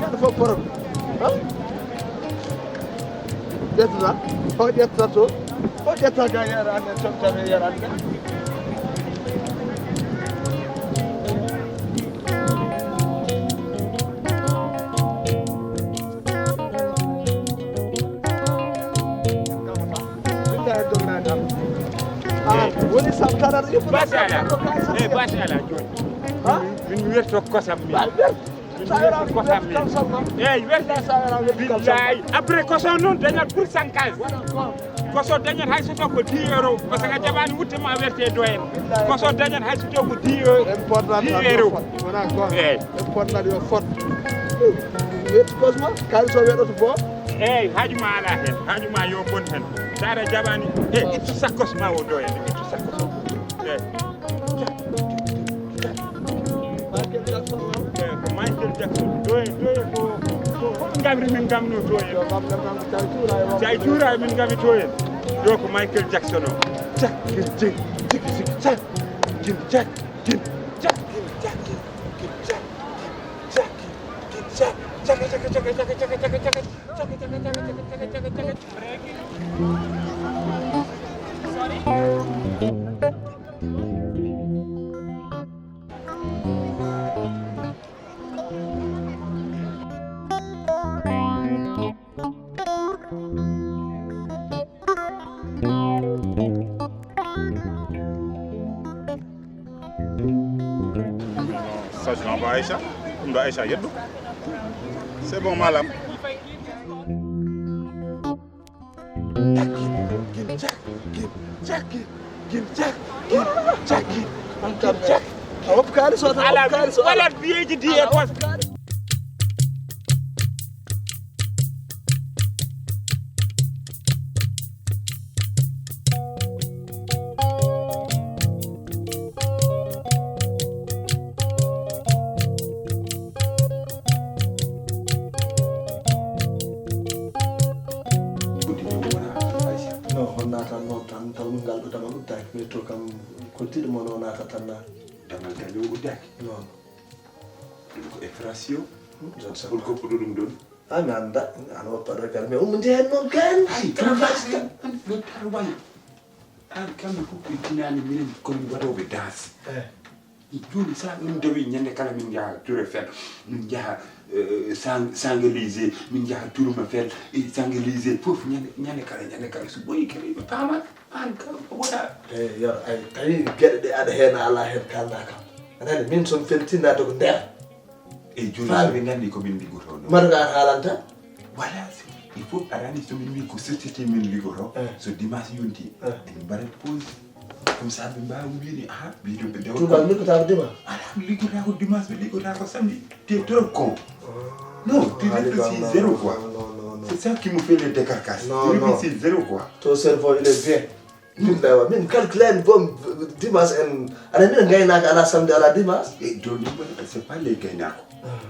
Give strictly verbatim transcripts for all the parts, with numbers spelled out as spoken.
Ɓen fof problème. Ƴettata, o ƴettata to, o ƴetta ga yarande, tottane yarande. Woni sam tan aɗa ƴettata. Basi ala. Eyi, basi ala jooni. Min mi werto kosam min. Min mi werto kosam min. Eyi, werto. Billahi. Après koso noon dañat pour cent quinze. Koso dañat hay so taw ko dix euros. Parce que a jaɓani wutte ma werte doyen. Koso dañat hay so taw ko dix euros. Dix euros. Eyi. Important yo fot. Wetti kosma, kalis o weɗoto bo. Eyi, haaju ma ala hen. Haaju ma yo bon hen. Sa ara jaɓani, eyi, ittu sakkos ma o doyen. Ittu sakkos o. Eyi. Michael Jackson. Eyi, ko Michael Jackson. Doyen, doyen ko, ko, ko ngamri min ngamno doyen. Cay cuura min ngami doyen. Yo ko Michael Jackson o. Cak, jig, jig, jig, cak, jim, cak, jim, cak, jim, cak, jim, cak, jim, cak. Sage-femme Aïcha, ɗum ɗo Aïcha yeddu. C'est bon, malam. Gin, cak, gin, gin, cak, gin, cak, gin, gin, cak. A woppu kaalis o tan, a woppu kaalis o tan. Wala biyeeji di e poste. Guddi jom wona Aïcha. Non, on naatan noon tan, taw min ngal ɗo damal uddaaki, mais to kam ko tiiɗo mon o naata tan naata. Damal galle o uddaaki? Non. Ɗum ko effraction. Hmm, je ne sais pas. Hol goppuɗo ɗum ɗon? Ah, mi annda, an woppa ɗo kadi, mais ummo njehen noon kan. Ay, tan tan, tan, tan, tan, tan, an kamɓe fof ɓe tinani minen komin waɗoɓe danse. Eh. Joni sa ɗum dawi ñande kala min njaha Tour Eiffel, min njaha eh, Sang- Sangalise, min njaha Tour Eiffel, e Sangalise fof ñande ñande kala ñande kala so ɓoyi kadi ɓe paama an ka wona. E yar ay tawi geɗe ɗe aɗa heen ala heen kalda kam. Anani min son feltinade ko nder. E joni so ɓe nganndi ko min liggotono. Mata ko an haalanta? Voilà, il faut arani so min mbi ko société min liggoto. Eh. So dimanche yonti, eh, en mbaɗat pause. Comme ça ɓe mbawi wini aha ɓiɗo ɓe dewa. Tuba liggotako dimanche? Ala, liggotako dimanche, ɓe liggotako samedi. T'es trop con. Non, tu réfléchis zéro quoi. C'est ça qui me fait les décarcasses. Tu réfléchis zéro quoi. Ton cerveau il est bien. Billahi wa min calculani bom dimanche en. Ana min gaynaka ala samedi ala dimanche. Et donc c'est pas les gaynako.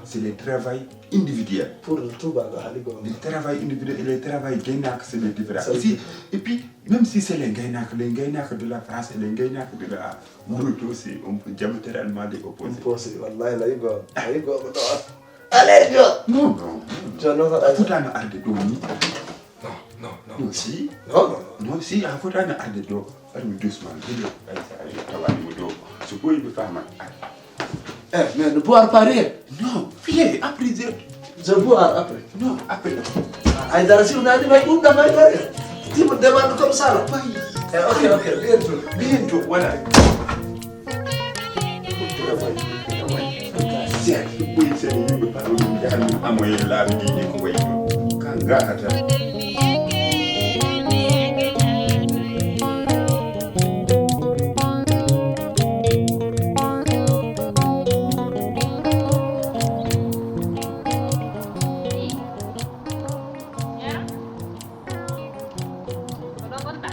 C'est les travail individuel. Pour Touba ga hali go. Le travail individuel et le travail gaynako c'est les différents. Aussi et puis même si c'est les gaynako, les gaynako de la France et les gaynako de la Mauritanie aussi, on peut diamétralement les opposés. Opposé wallahi la yugo. La yugo ko to. Allez yo. Non non. Jono ka futano arde ɗo ni. Non, non, non. Non, si. Non, non, non. Non, si, a fotani arde ɗo. Armi doucement. Ɗiɗo. Ay, sa ari, tawani mo ɗo. So boyi ɓe fama. Eh, mais ne boire pas rien. Non, viens, après, je... Je bois après. Non, après. Ay dara si unani may ɗum ɗam ay dara. Ti mo demande comme ça là. Eh, ok, ok, bientôt. Bientôt, voilà. Seeɗa, ɓuri seeɗa yimɓe paɗo ɗum jahannama amoye laabi ɗi ɗi ko wayi ɗum. Ka ngahata.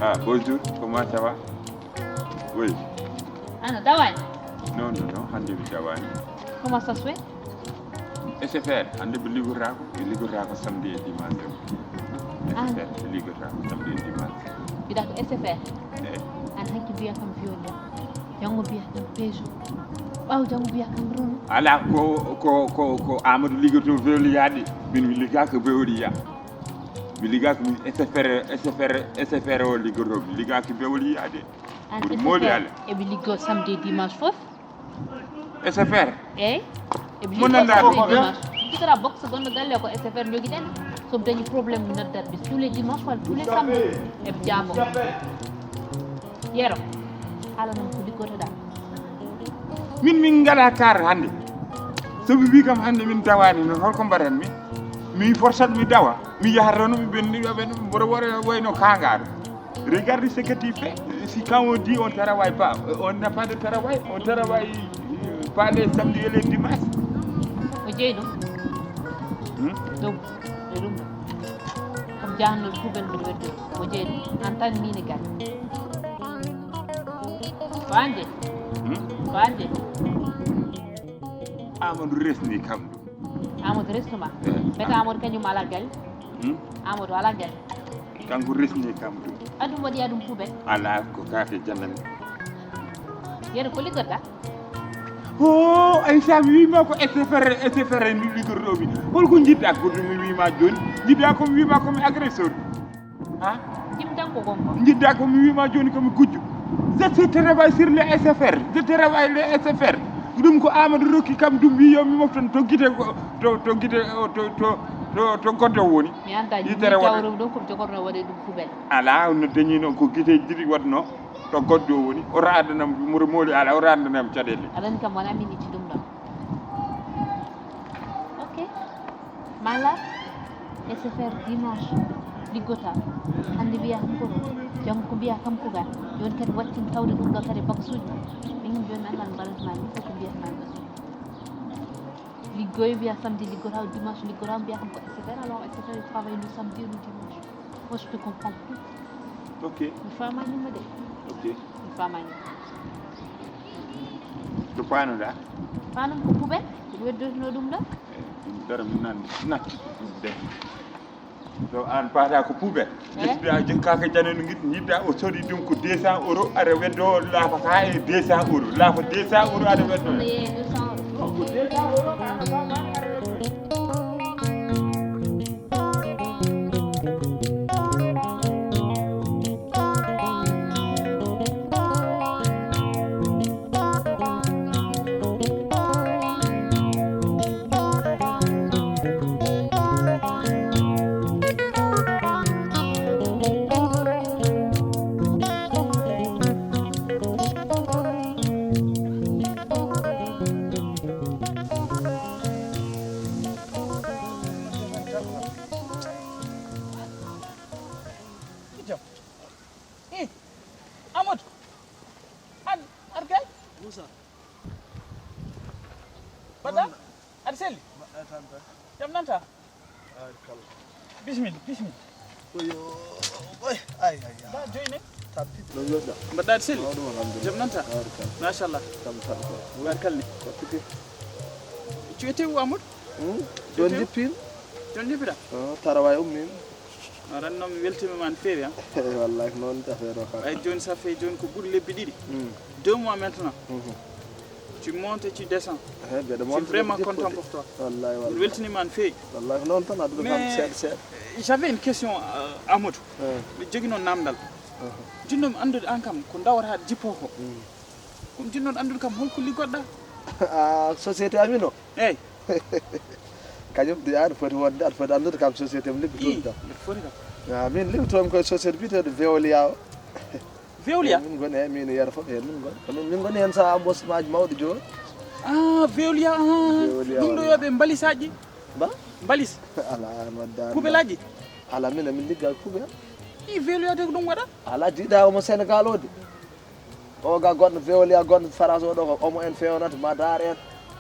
Ah, bonjour, comment ça va? Oui. Ana dawani? Non, non, non, hannde mi dawani. Comment ça se fait? S F R, hannde ɓe liggotako, ɓe liggotako samedi e dimanche. Ah. S F R, ɓe liggotako samedi e dimanche. Mbiɗa ko S F R? Eh. An hanki mbiya kam Violia. Janngo mbiya kam Peugeot. Ɓaawo janngo mbiya kam Renault. Ala ko, ko, ko, ko Amadou liggoto Violia de. Min mi liggaka Violia. Mi liggaka mi S F R, S F R, S F R o liggoto. Mi liggaki Violia de. An Ɓuri mooli S F R, ale. Eɓe liggo samedi e dimanche fof. S F R? Eyi. Eɓe Mo liggo nanndaa samedi e ɗum? Dimanche. Jikara box gonɗo galle ko S F R jogiɗen. So ɓe dañi problème mi noddat ɓe tous les dimanches walla tous les samedi. Eɓe jaabo. Yero. Haala noon ko liggotoɗaa. Min min ngala kar hannde. So ɓe mbi kam hannde min dawani noon holko mbaɗanmi? Mi forsat mi dawa. Mi yahat rano mi ɓenni ɓe ɓen mboɗo wara wayno kangaɗo. Regardez ce que tu fais. Si quand on dit on ne travaille pas, on n'a pas de travail, on travaille euh, pas les samedis et les dimanches. O jeyi ɗum. Hmm? Ɗum, e ɗum ɗo. Comme jahanno poubelle mbiɗo weddi. O jeyi ɗum. En tant que mine gari. Ko an jeyi? Hmm? Ko an jeyi? Amadou resni kam ɗum. Amadou resnuma? Eh. Mbete Amadou kañum ala galle? Hmm? Amadou ala galle. Kanko resni kam ɗum. Aɗum waɗi aɗum poubelle? Ala ko kaake janani. Yero ko liggoɗa? O Aïssa mi wima ko S F R, S F R ni liggotomi. Holko jiɗɗa ko ɗum mi wima joni? Jiɗɗa ko mi wima ko mi agresseur. Ha? Jim tan ko gonga. Jiɗɗa ko mi wima joni ko mi gujjo. Je suis travail sur le S F R. Je travaille le S F R. Ɗum ko Amadou rokki kam ɗum wi yo mi moftan to gite ko to to gite o to to to to goddo woni. Mi anda yitere wona. Tawro ɗum ko jogoto waɗe ɗum poubelle. Ala no dañi noon ko gite jiɗi waɗno to goddo woni o radanam muro moli ala o radanam caɗele. Aɗa anndi kam wona min itti ɗum ɗon. Ok. Mala S F R dimanche. Liggota. Hannde mbiya kam ko ɗo, janngo ko mbiya kam ko ga. Jooni kadi wattin tawde ɗum ɗo kadi baksuuji. Min kam jooni mi anndaa no mbaɗatma ni, fof ko mbiyatma ɗum. Liggoy mbiya samedi liggota, dimanche liggota, mbiya kam ko et cetera. Alors, et cetera, il travaille le samedi et le dimanche. Moi, je te comprends plus. Ok, Mi faamaani ma de. Ok. Mi faamaani. Ko paanoɗaa? Faanam ko poubelle, ko weddotino ɗum ɗo. Ɗum dara mi nan natti ɗum de. Ɗo an paata ko poubelle. Ƴettude a jokkaaka janano ngit jiɗɗa o sodi ɗum ko deux cents euros aɗa weddo laafata e deux cents euros. Laafa deux cents euros aɗa weddo. Ko deux cents euros aɗa faama aɗa weddo. Amadou, an argay? Moussa. Baɗɗa? Aɗa selli? Mbaɗɗa tampere. Jam nanta? Barikalla. Bismilla, bismilla. Oyo, oy, ay, ay, ay. Ba joyne? Tampiti. No yodda. Mbaɗɗa aɗa selli? Mawɗum alhamdulillah. Jam nanta? Barikalla. Machallah. Kam tampere. Barikalla ni. Tampiti. Tu étais où, Amadou? Hmm? Jon jippin? Jon jippiɗa? Oh, tarawa e ummin. Ranno mi weltima ma no feewi ha. Wallahi ko noon affaire o. Ay joni ça fait joni ko ɓuuri lebbi ɗiɗi. Deux mois maintenant. Tu montes et tu descends. Je suis vraiment content pour toi. Wallahi wallahi. Weltinima no feewi. Wallahi ko noon tan aduna kam seeɗa seeɗa. J'avais une question, euh, Amadou. Miɗo jogui noon namdal. Jinnomi andude an kam ko dawata jippo ko. Kono jinnoɗo andude kam holko liggoɗɗa? Ah, société amin o. Eyyi. Kañum de aɗa foti wonde aɗa foti andude kam société mi liggotomi kam. Mbiɗa foti kam. Ah, min liggotomi koye société biyeteɗo Veolia o. Veolia? Min goni he min yeero foof hen min goni kono min goni hen sa embauchement ji mawɗi joni. Ah, Veolia. Veolia ɗum ɗo yoɓe mbalisaji. Mba? Mbalis. Ala wadda. Poubelle aji. Ala min min ligga poubelle. I Veolia de ko ɗum waɗa? Ala jiiɗa omo Sénégal o de. O ga goɗɗo Veolia goɗɗo France o ɗo ko omo en fewnata madar en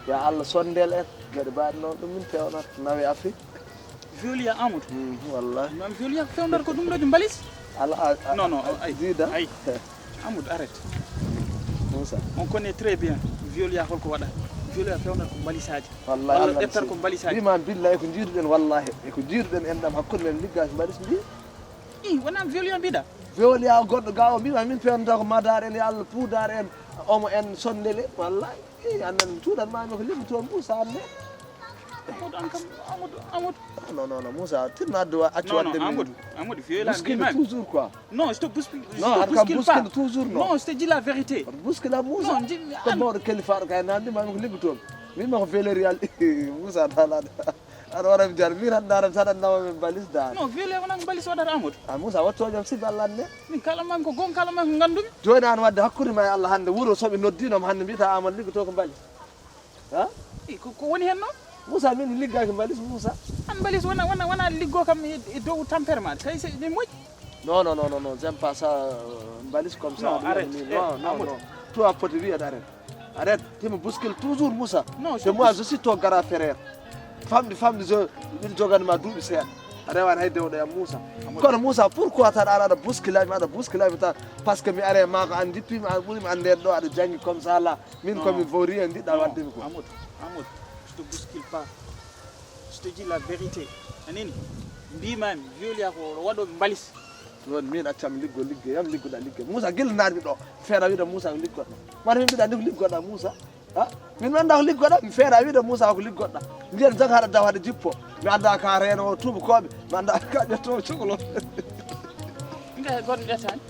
ya Allah sondel en geɗe mbaɗi noon ɗum min fewnata nawe Afrique. Veolia Amadou. Wallahi. Mam Veolia fewnata ko ɗum ɗo mbalis. Ala a- a- non non ay dida ay. Amadou arrête. Moussa. On connaît très bien Veolia holko waɗa. Veolia fewnata ko mbalisaji. Wallahi walla ƴettat ko mbalisaji. Mbima billahi ko jiiduɗen wallahi eko jiiduɗen en ɗam hakkude men ligga mbalis mbi. I wona Veolia mbiɗa. Veolia goɗɗo ga o mbima min pewnata ko madar en yo Allah poudar en omo en sondele wallahi. I annan mi tuuɗan mami ko liggoto Moussa anne. Amadou an kam Amadou Amadou. Non non non Moussa tinno addu accu wadde min. Amadou Veolia buskil toujours quoi. Non je te bouscule. Non an kam bouscule toujours non. Non je te dis la vérité. Bouscule Moussa. Non jimmi ko mawɗo kalifaɗo kay nandi mami ko liggoto. Min ma ko Veolia Moussa dalaɗo. Aɗa waɗa mi jar min tan daran tan annama min mbalis dara. Non Veolia wona mbalis waɗata Amadou. A Moussa watto jam sibbi Allah anne. Min kala mami ko gon kala mami ko gandumi. Joni an wadde hakkude ma e Allah hande wuro soɓe noddinoma hande mbiyata Amadou liggoto ko mbalis. Ha? I ko ko woni hen non? Moussa min liggaki mbalis Moussa. An mbalis wona wona wona liggo kam e e dow tampere ma kay se ne moƴƴi. Non non non non non j'aime pas ça euh, mbalis comme ça. Non arrête. Non non non. Toi poti wiyat arrête. Arrête, tu me bouscules toujours Moussa. Non, c'est moi, je suis ton grand frère. Famɗi famɗi so min joganima duuɓi seeɗa a rewani hay dewɗo yam Moussa. Kono Moussa pourquoi tan aɗa aɗa bousculami aɗa bousculami tan? Par ce que mi are ma ko an jippimi an ɓurimi andede ɗo aɗa janggi comme ça là. Min komi vaurien jiɗɗa waddemi ko. Amadou, Amadou, je te bouscule pas. Je te dis la vérité. Anini? Mbimami Veolia ko waɗoɓe mbalis. Joni min accam liggo ligge yam liggoɗa ligge Moussa gilla nanmi ɗo feera wiɗa Moussa ko liggoɗɗa. Wata min mbiɗa ni ko liggoɗɗa Moussa. Ha? Min mi annda ko liggoɗa mi feera wiɗa Moussa ko liggoɗɗa. Mbiyen jang haɗa daw haɗa jippo. Mi annda ka reenowo tubakoɓe mi annda ka ƴettowo cokolo. Nga goɗɗo ƴettani.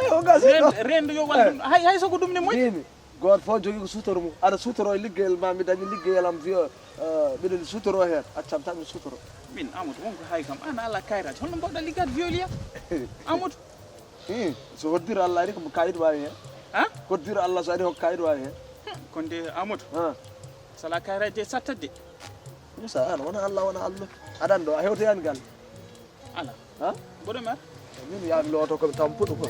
Eyi o gasi ɗo. Rendo yo waɗ ɗum hay hay soko ɗum ne moƴƴi. Mbimi goto fof jogui ko sutoro mum aɗa sutoro e liggeyel ma mi dañi liggeyel am wiyo. Mbiɗen sutoro heen accam tan mi sutoro. Min Amadou wonko hawi kam an ala kayitaji holno mbaɗɗa liggaade Veolia? Amadou. Hi so hoddiro Allah ari ko kayit wawi heen. Ha? Hoddiro Allah so ari hokko kayit wawi heen. Kon de Amadou. Ha. Sala kayitaji de sattat de. Moussa an wona Allah wona Allah. Aɗa anndo a hewtoyani gal. Ala. Ha? Mboɗo mer. Min yaami looto ko mi tampuɗo ko.